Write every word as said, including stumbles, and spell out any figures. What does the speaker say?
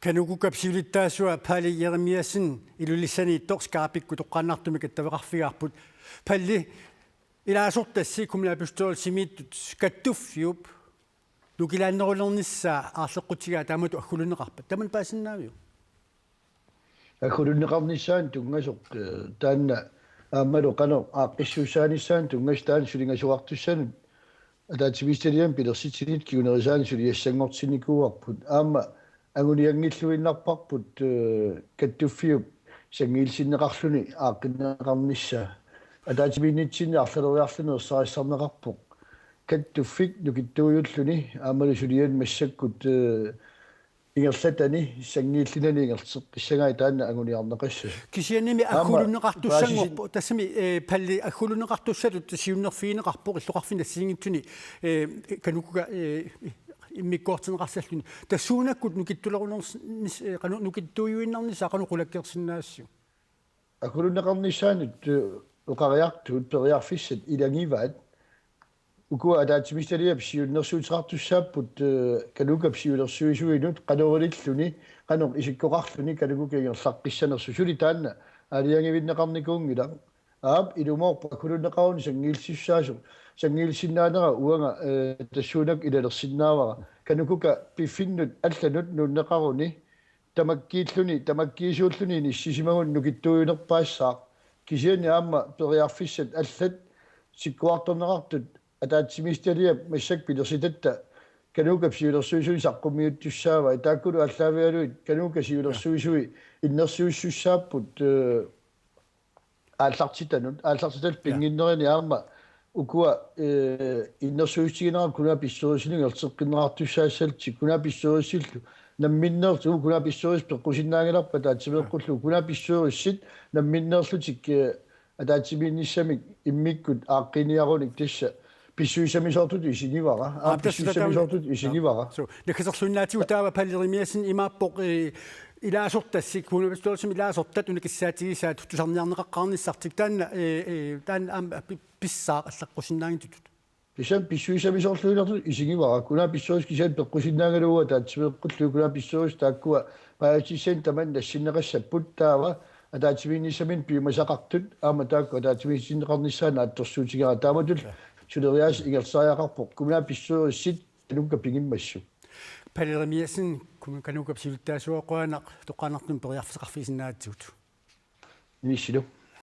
Kanukukap siulittaasua Palle Jerimiassen Ilulissaniittoq Skype-ikkut toqqaannartumik attaveqarfigaarput. Palle, ilaasortassi kommunalbestyrelsimiittut Kattuffiup nukilaannerulernissaa aarleqqutigaa taamatut aggulunneqarpat. Tamanna paasinnaaviuk? Aggulunneqarnissaanut tunngasoq, eh, taanna aammalu qanoq aaqqissuussaanissaanut tunngasoq taanna sulingasoqartussanut ataatsimiititaliami pilersitsinit kingunerisaanik suliassanngortinnikuuarput. Aamma angunianngilluinnarparput, eh, Kattuffiup sanngiillisinneqarluni aaqqinneqarnissaa. Ataatsimiinnitsinni arlaleriarluni ersarissarneqarpoq Kattuffik nukittuujulluni aammalu suliani massakkut, eh, ingerlatani sanngiillinani ingerlateqqissagai taanna anguniarneqassasoq. Kisiannimi aamma aggulunneqartussanngorpoq, paasisin- tassami, eh, Palle, aggulunneqartussatut siunnerfigineqarpoq illoqarfinni assigiinngitsuni, eh, Kanukuka, eh, immikkoortinneqassalluni. Tassuunakkut nukittuleruners-, nis-, eh, qanoq nukittuujuinnarnissaa qanoq qulakkeersinnaassiuk? Aggulunneqarnissaanut, eh, oqariartuut periarfissat ilagivaat. Ukua ataatsimiititaliap siunnersuuteqartussaapput, eh, Kanukukap siulersuisuinut qanoq ililluni, qanoq isikkoqarluni Kanukuka ingerlaqqissanersoq. Suli taanna aalajangiivinneqarnikuunngilaq. Aap, ilumoorpoq aggulunneqaruni sanngiillisussaasoq. Sanngiillisinnaanera uanga, eh, tassuunakkut ilalersinnaavara. Kanukuka piffinnut allanut nuunneqaruni tamakkiilluni, tamakkiisuulluni inissisimagunik nukittuujunerpaassaaq. Kisianni aamma periarfissat allat sikkuartorneqartut ataatsimiititaliap massakkut pilersitatta Kanukukap siulersuisui saqqummiuttussaavai. Taakkulu aallaavigalugit Kanukuka siulersuisui innersuussussaapput, eh, aallartitanut, aallartitallu pinnginnerini aamma ukua, eh, innersuussutigineqartut kommunalbestyrelsinut ingerlateqqinneqartussaassallutik, kommunalbestyrelsillu namminneerlutik, uku kommunalbestyrelsit peqqusinnaanngilarput ataatsimeeqqullugu, kommunalbestyrelsit namminneerlutik, eh, ataatsimiinnissamik immikkut aaqqiniarunik tassa pissusissamisoortutut isigivara. Aap, aap, tassa taama. Pissusissamisoortutut isigivara. Suu, nakkaterluinnaatigut taava Palle Jerimiassen imaappoq, eh, ilaasortassi, kommunalbestyrelsimi ilaasortat una kissaatigisaat tusarniarneqaqqaarnissartik. Taanna, eh, eh, taanna aamma pi-, pissaaq allaqqusinnaanngitsutut. Kisianni pissusissamisoorluinnartutut isigivara. Kommunalbestyrelsi kisianni peqqusinnaanngilagut ataatsimeeqqullugu, kommunalbestyrelsi taakkua paasissutissat tamanna nassinneqassapput, taava ataatsimiinnissaminut piumasaqartut aamma taakku ataatsimiitinneqarnissaat naatsorsuutigaat. Taamatullu suleriaaseq ingerlariaqarpoq kommunalbestyrelsit Kanukuka pigimmassuk. Palle Jerimiassen, Kanukukap siulittaasuat, qujanaq toqqaannartumik periarfissaqarfigisinnaagatsigit. Inissilu.